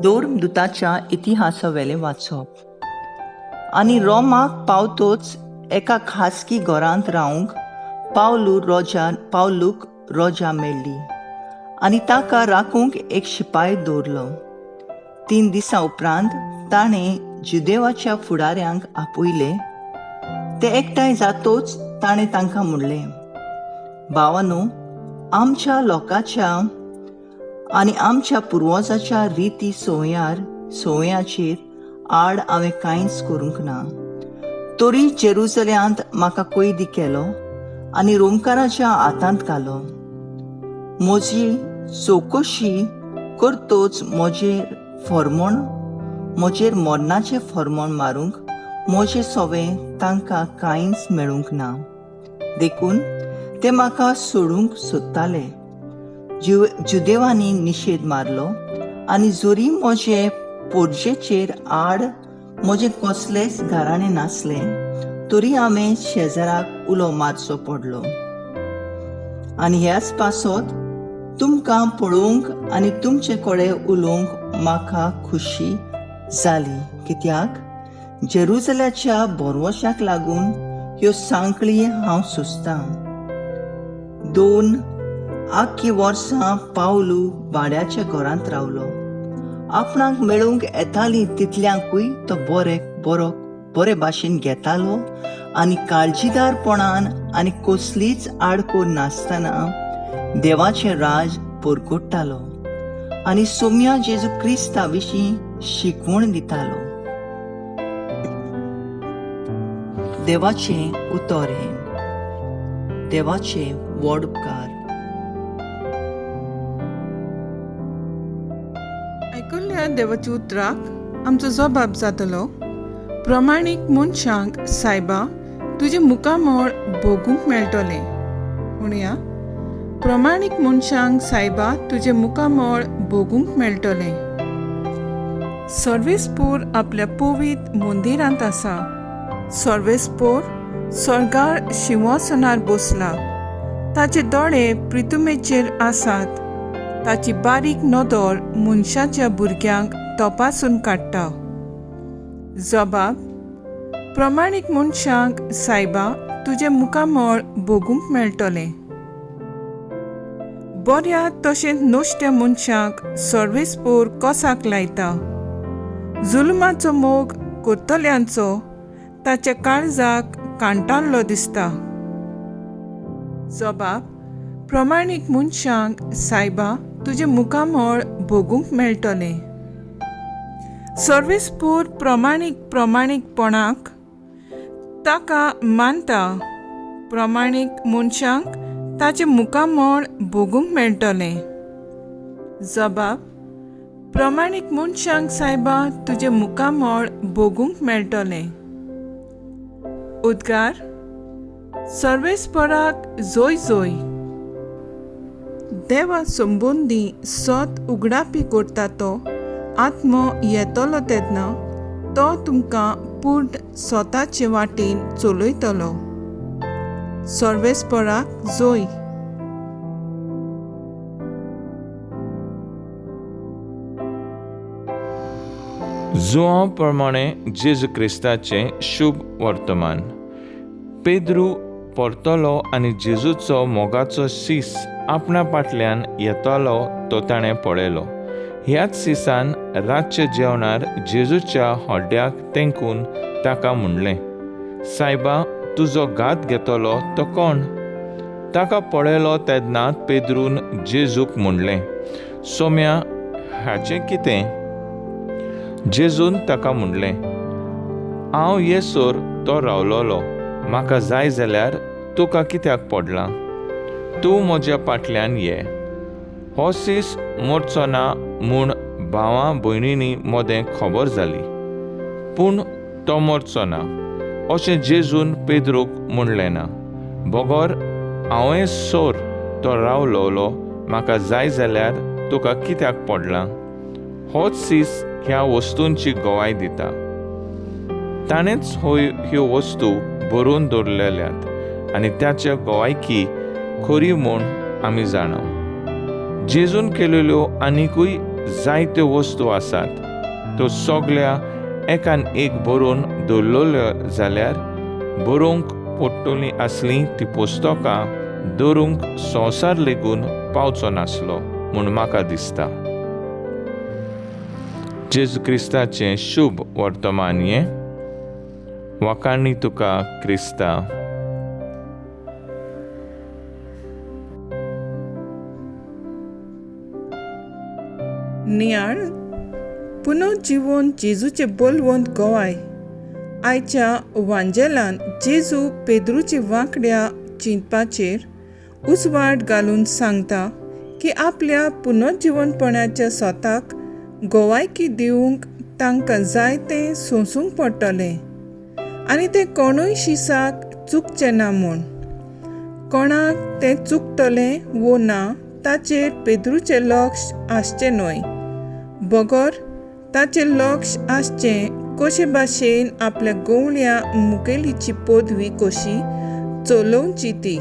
धर्मदुताच्या इतिहासावेलें वाचप. आनी रोमाक पावतोच एका खासगी घरांत रावंक पावलूक रोजा मेळ्ळी आनी ताका राखूंक एक शिपाय दवरलो. 3 दिसां उपरांत ताणें जुदेवाच्या फुडाऱ्यांक आपयले. ते एकठांय जातोच ताणें तांकां म्हणलें, भावानो, आमच्या लोकांच्या आनी आमच्या पुर्वजाच्या रिती संवयाचेर आड हांवें कांयच करूंक ना, तरी जेरुजल्यांत म्हाका कैदी केलो आनी रोमकाराच्या हातांत घालो. म्हजी चवकशी करतोच म्हजेर मरणाचें फर्मण मारूंक म्हजें सवें तांकां कांयच मेळूंक ना, देखून ते म्हाका सोडूंक सोदताले. जुदेवांनी निशेध मारलो आनी जरी म्हजे पोरजेचेर आड म्हजें कसलेंच घराणें नासलें तरी हांवें शेजाराक उलो मारचो पडलो. आनी ह्याच पासत तुमकां पळोवंक आनी तुमचे कडेन उलोवंक म्हाका खुशी जाली, कित्याक जेरुजल्याच्या भरवशाक लागून ह्यो सांकळी हांव सोंसतां. 2 आख्खी वर्सां पावलू भाड्याच्या घरांत रावलो. आपणाक मेळूंक येताली तितल्यांकूय तो बरे भाशेन घेतालो आनी काळजीदारपणान आनी कसलीच आडखळ नासतना देवाचें राज परगट्टालो आनी सोम्या जेजू क्रिस्ता विशीं शिकवण दितालो. देवाचें उतर हें. देवाचे व्हड उपकार. आयकुल्ल्या देवाच्या उतराक आमचो जबाब जातलो. प्रमाणीक मनशांक सायबा तुजें मुखामळ भोगूंक मेळटलें. म्हणया, प्रमाणीक मनशांक सायबा तुजें मुखामळ भोगूंक मेळटलें. सर्वेस्पोर आपल्या पवित्र मंदिरांत आसा. सर्वेस्पोर स्वर्गार शिंवासनार बसला. ताचे दोळे प्रितुमेचेर आसात. ताची बारीक नदर मनशाच्या भुरग्यांक तपासून काडटा. जबाब, प्रमाणीक मनशांक सायबा तुजें मुखामळ भोगूंक मेळटलें. बऱ्या तशेंच नश्ट्या मनशांक सर्वेस्पोर कसाक लायता. जुलमाचो मोग करतल्यांचो ताच्या काळजाक कांटाळलो दिसता. जबाब, प्रमाणीक मनशांक सायबा तुजें मुखामळ भोगूंक मेळटलें. सर्वेस्पोर प्रमाणीक प्रमाणीकपणाक ताका मानता. प्रमाणीक मनशांक ताचें मुखामळ भोगूंक मेळटलें. जबाब, प्रमाणीक मनशांक सायबा तुजें मुखामळ भोगूंक मेळटलें. उद्गार, सर्वेस्पराक जोय जोय. देवा संबंदी सत उगडापी करता तो आत्मो येतलो तेन्ना तो तुमकां पूर्ण स्वताचे वाटेन चलयतलो. सर्वेस्पराक जोय. जुआंव प्रमाणे जेजू क्रिस्ताचें शुभ वर्तमान. पेद्रू परतलो आनी जेजूचो मोगाचो शीस आपणा फाटल्यान येतालो तो ताणें पळयलो. ह्याच शिसान रातच्या जेवणार जेजूच्या हड्ड्याक तेंकून ताका म्हणलें, सायबा, तुजो घात घेतलो तो कोण? ताका पळयलो तेन्ना पेद्रून जेजूक म्हणलें, सोम्या, हाचें कितें? जेजून ताका म्हणलें, हांव येसर तो रावलोलो, म्हाका जाय जाल्यार तुका कित्याक पडलां? तूं म्हज्या फाटल्यान ये. हो शीस मरचो ना म्हूण भावा भयणींनी मदें खबर जाली, पूण तो मरचो ना अशें जेजून पेद्रूक म्हणलें ना, बगर हांवें सोर तो रावलोलो, म्हाका जाय जाल्यार तुका कित्याक पडलां? होच शीस ह्या वस्तूंची गवाय दिता. ताणेंच ह्यो वस्तू बरोवन दवरलेल्यात आनी ताच्या गवायकी खरी म्हूण आमी जाणा. जेजून केलेल्यो आनिकूय जायत्यो वस्तू आसात. त्यो सगल्या एकान एक बरोवन दवरलेल्यो जाल्यार बरोवंक पडटलीं आसलीं ती पुस्तकां दवरूंक संवसार लेगून पावचो नासलो म्हूण म्हाका दिसता. जेजू क्रिस्ताचें शुभ वर्तमान हें. वाखाणी तुका क्रिस्ता. नियाळ पुनर्जिवन जेजूचे बोलवंत गोवाय. आयच्या वांजेलान जेजू पेद्रूचे वांकड्या चिंतपाचेर उजवाड घालून सांगता की आपल्या पुनर्जिवनपणाच्या सोताक गोवायकी दिवंक तांकां जायतें सोंसूंक पडटलें आनी तें कोणूय शिसाक चुकचें ना म्हूण. कोणाक तें चुकतलें वो ना ताचेर पेद्रूचें लक्ष आसचें न्हय, बगर ताचें लक्ष आसचें कशे भाशेन आपल्या गवळ्या मुखेलीची पदवी कशी चलोवची ती.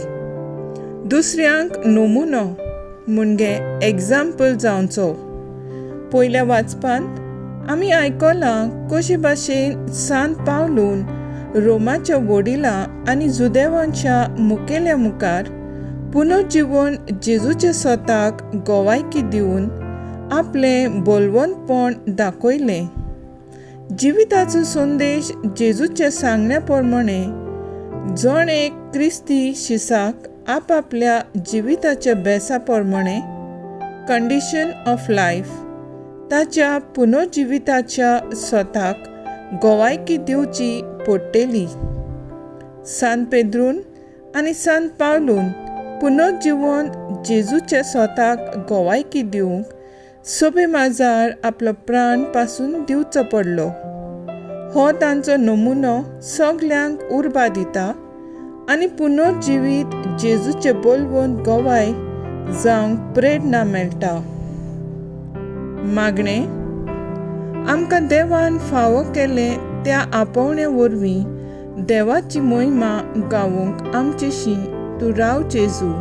दुसऱ्यांक नमुनो म्हणजे एग्जाम्पल जावचो. पयल्या वाचपांत आमी आयकलां कशे भाशेन सांत पावलून रोमाच्या वडिलां आनी जुदेवांच्या मुखेल्या मुखार पुनर्जिवन जेजूच्या सोताक गोवायकी दिवन आपलें बोलवंतपण दाखयलें. जिविताचो संदेश जेजूच्या सांगण्या प्रमाणे जण एक क्रिस्ती शिसाक आपापल्या जिविताच्या बेसा प्रमाणे कंडिशन ऑफ लायफ ताच्या पुनर्जिविताच्या सोताक गोवायकी दिवची पडटली. सांत पेद्रून आनी सांत पावलून पुनर्जिवन जेजूच्या सोताक गोवायकी दिवंक सोबे माजार आपलो प्राण पासून दिवचो पडलो. हो तांचो नमुनो सगल्यांक उर्बा दिता आनी पुनर्जिवीत जेजूचे बोलवंत गोवाय जावंक प्रेरणा मेळटा. मागणें आमकां देवान फावो केलें त्या आपोवण्या वरवीं देवाची मोहिमा गावोवंक आमचेशी तूं राव जेजू.